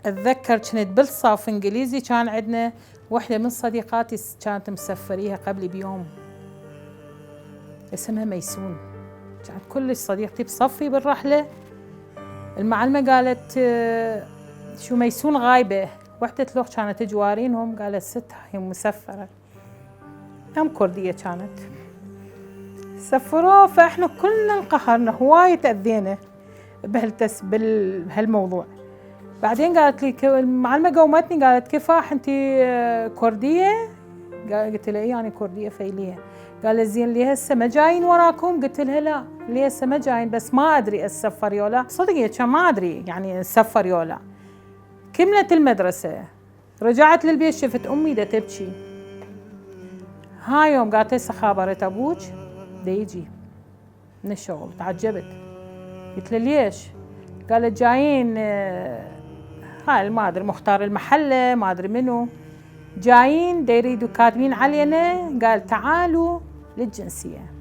اتذكر كنت بالصف انجليزي، كان عندنا وحده من صديقاتي كانت مسفريها قبلي بيوم، اسمها ميسون، كانت كلش صديقتي بصفي بالرحله. المعلمه قالت شو ميسون غايبه، وحده لوخ كانت جوارينهم، قالت ست هي مسفره، هم كرديه كانت، سفروه. فاحنا كلنا انقهرنا، هواي تاذينا بهالموضوع. بعدين قالت لي المعلمه قومتني قالت كفاح انت كرديه؟ قلت لها اي يعني كرديه فيليه. قال زين اللي هسه ما جايين وراكم؟ قلت لها لا اللي هسه ما جايين، بس ما ادري اسفر يولا، صدق كان ما ادري يعني اسفر يولا. كملت المدرسه، رجعت للبيت شفت امي دا تبكي. هاي يوم قالت هسه خابرت ابوك دا يجي من الشغل. تعجبت، قلت له ليش؟ قالت جايين هاي ما ادري مختار المحله ما ادري منو، جايين دا يريدوا كاتبين علينا، قال تعالوا للجنسيه.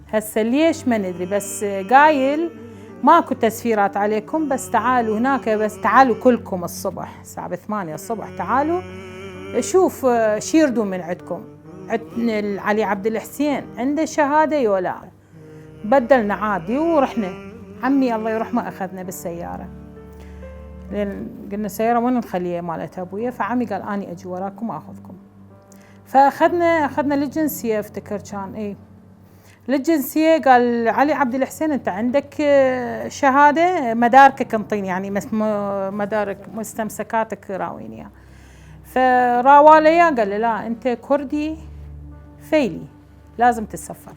هسه ليش ما ندري، بس قايل ماكو تسفيرات عليكم، بس تعالوا هناك، بس تعالوا كلكم الصبح الساعه 8 الصبح، تعالوا شوف شي يردوا من عندكم. علي عبد الحسين عنده شهاده يولا. بدلنا عادي ورحنا. عمي الله يرحمه اخذنا بالسياره، لان قلنا السياره وين نخليها مالت ابويا، فعمي قال اني اجي وراكم اخذكم. فاخذنا للجنسيه، افتكر كان اي للجنسيه. قال علي عبد الحسين انت عندك شهاده، مداركك انطيني، يعني مدارك مستمسكاتك راويني اياها. فراوالي قال لي لا انت كردي فيلي لازم تسفر.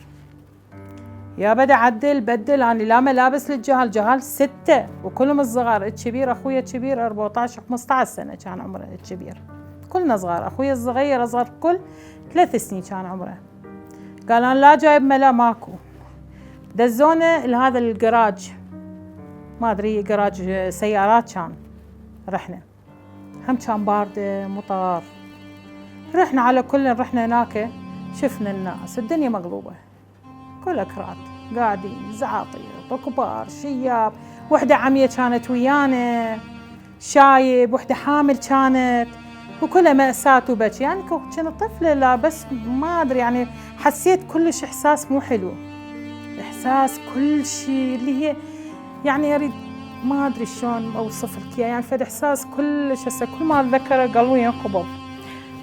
يا بدا عدل بدل، أنا لا ملابس للجهال، جهال 6 وكلهم الصغار. الكبير أخويا الكبير 14 15 سنة كان عمره الكبير، كلنا صغار. أخويا الصغير أصغر كل 3 سنين كان عمره. قال أنا لا جايب ملا ماكو. دزونا لهذا الجراج، ما أدري جراج سيارات كان. رحنا، هم كان باردة مطار. رحنا على كل، رحنا هناك شفنا الناس، الدنيا مقلوبة، كل أكراد قاعدين زعاطير كبار شياب. وحدة عمية كانت ويانا شايب، وحدة حامل كانت، وكلها مأساة وبكي. يعني كنت طفلة لا بس ما أدري، يعني حسيت كلش إحساس مو حلو، إحساس كل شيء اللي هي يعني أريد ما أدري شلون أوصف لك يعني فد إحساس كلش. هسه كل ما أتذكره قلبي ينقبض.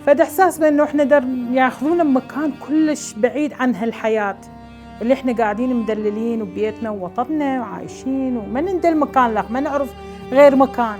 فد إحساس بأنه إحنا ياخذونا بمكان كلش بعيد عن هالحياة اللي احنا قاعدين مدللين وبيتنا ووطننا وعايشين، وما ندل مكان لك، ما نعرف غير مكان.